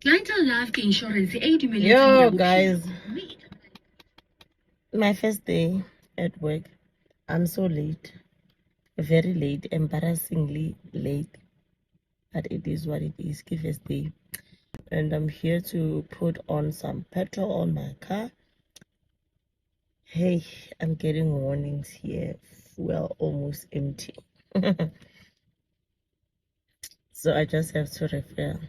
Clientele Life ke insurance e e dumeletsweng Yo, ya bophelo. Guys, Mme e my first day at work, I'm so late, very late, embarrassingly late, but it is what it is. Ke first day, and I'm here to put on some petrol on my car. Hey, I'm getting warnings here. Fuel almost empty. So I just have to refill.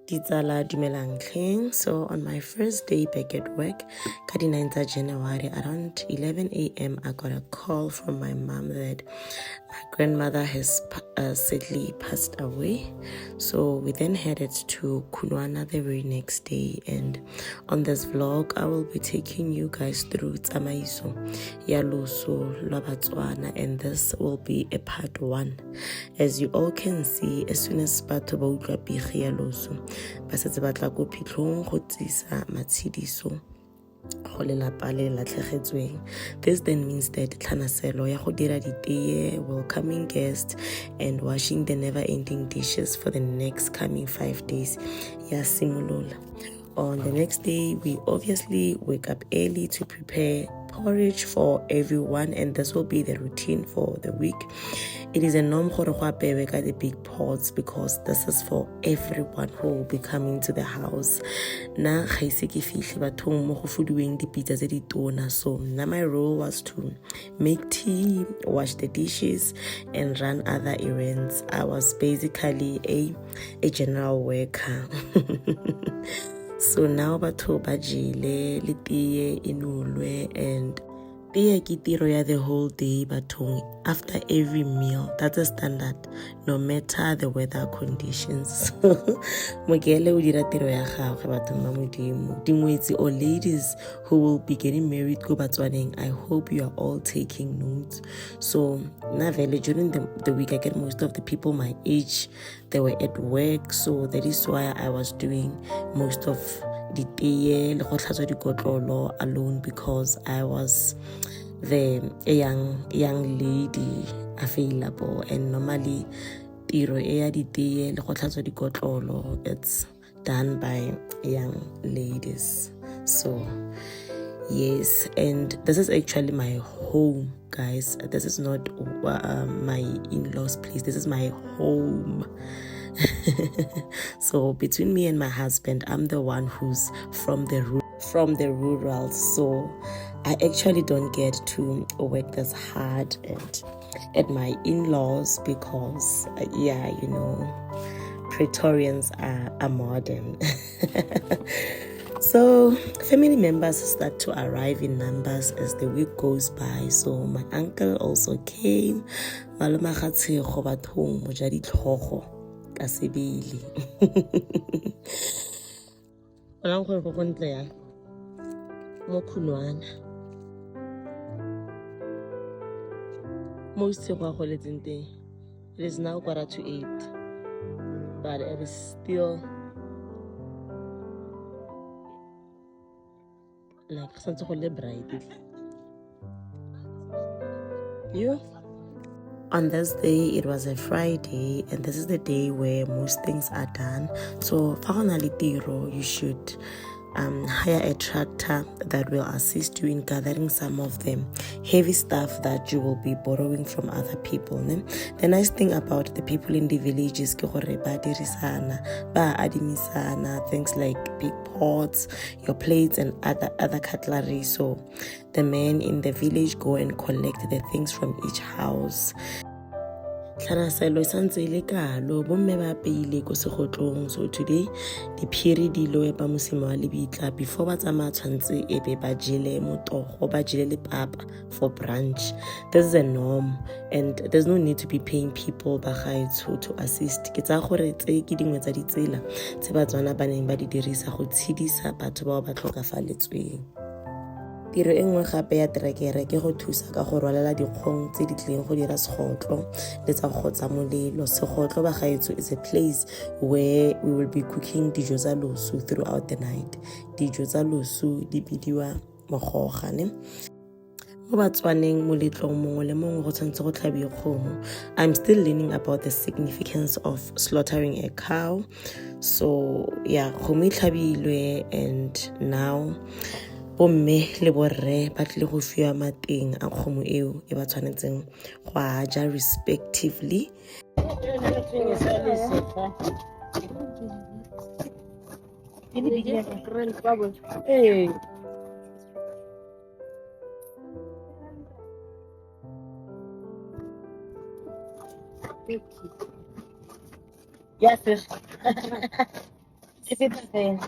Ditsala, dumelang tlheng. So on my first day back at work, ka di 9 tsa January, around 11 a.m., I got a call from my mom that my grandmother has sadly passed away. So we then headed to Khunwana the very next day, and on this vlog, I will be taking you guys through tsamaiso ya loso lwa Batswana, and this will be a part 1. As you all can see, as soon as batho ba utlwa pegi ya loso, ba setse ba tla ko phitlhong go tsisa matshediso go lelapa le latlhegetsweng. This then means that tlhanaselo ya go dira diteye, welcoming guests and washing the never ending dishes for the next coming 5 days ya simolola. On the next day, we obviously wake up early to prepare porridge for everyone, and this will be the routine for the week. It is a norm gore go apewe ka the big pots because this is for everyone who will be coming to the house. Nna ga ise ke fitlhe bathong mo go fuduweng dipitsa tse di tona, so nna my role was to make tea, wash the dishes and run other errands. I was basically a general worker. So now batho ba jele le teye e nolwe, and teye ke tiro ya the whole day bathong. After every meal, that's a standard, no matter the weather conditions. Mokele o dira tiro ya gagwe, bathong ba Modimo. Dingwetsi or ladies who will be getting married ko Batswaneng, I hope you are all taking notes. So nna vele during the week, I get most of the people my age, they were at work, so that is why I was doing most of diteye le go tlhatswa dikotlolo alone, because I was the a young lady available, and normally tiro e ya diteye le go tlhatswa dikotlolo, it's done by young ladies. So yes, and this is actually my home, guys. This is not my in-laws place. This is my home. So between me and my husband, I'm the one who's from the rural, so I actually don't get to work this hard and at my in-laws because yeah, Pretorians are modern. So family members start to arrive in numbers as the week goes by. So my uncle also came, malome ga Tshego bathong, moja ditlhogo ka sebele. Bonang gore go gontle yang mo Khunwana, mo Tshego a goletseng teng. It is now 7:45, but it is still like go santse go le bright yo. On this day, it was a Friday, and this is the day where most things are done. So fa go na le tiro, you should hire a tractor that will assist you in gathering some of the heavy stuff that you will be borrowing from other people, ne? The nice thing about the people in the villages ke gore ba dirisana, ba adimisana things like big pots, your plates and other cutlery. So the men in the village go and collect the things from each house. Tlhanaselo e santse e le kalo, bomme ba apeile ko segotlong. So today diphiri di lo epa mosima wa lebitla. Before ba tsamaya, tshwanetse e be ba jele motogo, ba jele le papa for brunch. This is a norm and there's no need to be paying people ba gaetsho to assist. Ke tsaya gore tse ke dingwe tsa ditsela tse Batswana ba neng ba di dirisa go tshedisa batho bao ba tlhokafaletsweng. Tiro e nngwe gape ya terekere ke go thusa ka go rwalela dikgong tse di tlileng go dira segotlo le tsa go gotsa molelo. Segotlo bagaetsho is a place where we will be cooking dijo tsa loso throughout the night. Dijo tsa loso di bidiwa mogoga, ne? Mo Batswaneng moletlong mongwe le mongwe go tshwanetse go tlhabiwe kgomo. I'm still learning about the significance of slaughtering a cow. So yeah, kgomo e tlhabilwe and now bomme le borre ba tlile go fiwa mateng a kgomo eo e ba tshwanetseng go a ja respectively. Ee. Ya sega. E feta fela.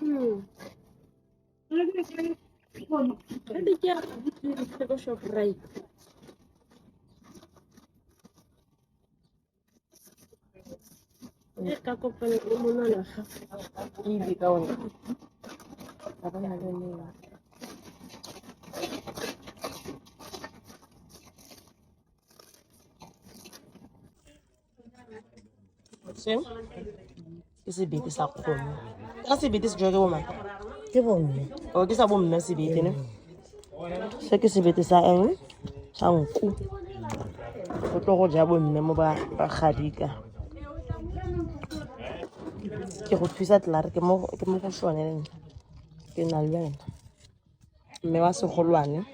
Ka kopana le monwana ga. Ke ka ona. Ka bona le nna. Se ke sebete sa kgomo. Ka sebete se jewa ke bomang? Ke bomme. O ke sa bomme sebete ne? Se ke sebete sa eng? Sa nku. Go tlo go ja bomme mo ba gadika. Ke go thusa tlare ke mo go sone le nna. Ke na le wena. Mme wa segolwane.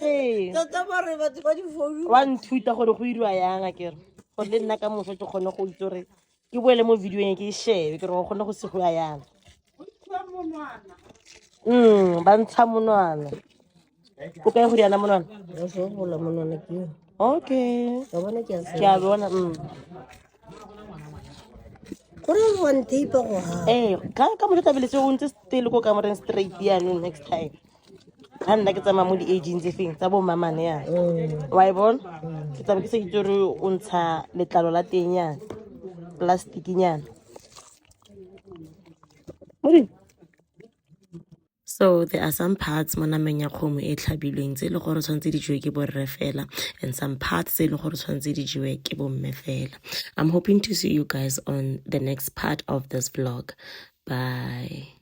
Ee. Tota mare batho ba difounu. Wa nthuta gore go iriwa yang akere. Gore le nna ka moso ke kgone go itse gore ke boele mo video-eng ke e shebe ke re go kgone go segiwa yang. Ba ntsha monwana. O kae go diana monwana? Ba sobola monwana ke yo. Okay. Wa bona ke a Ke a bona. Gore wa ntheipa go ha. Ee, ka moso tlamehile o ntse still ko kamoreng straight yanong next time. Ga nna ke tsamaya mo di-aging tse feng tsa bo mamane yana. Wa e bona? Ke tsamaya ke sa itse gore o ntsha letlalo la teng yana. Plastic nyana. Modimo. So there are some parts mo nameng ya kgomo e tlhabilweng tse e leng gore tshwanetse di jewe ke borre fela and some parts tse e leng gore tshwanetse di jewe ke bomme fela. I'm hoping to see you guys on the next part of this vlog. Bye.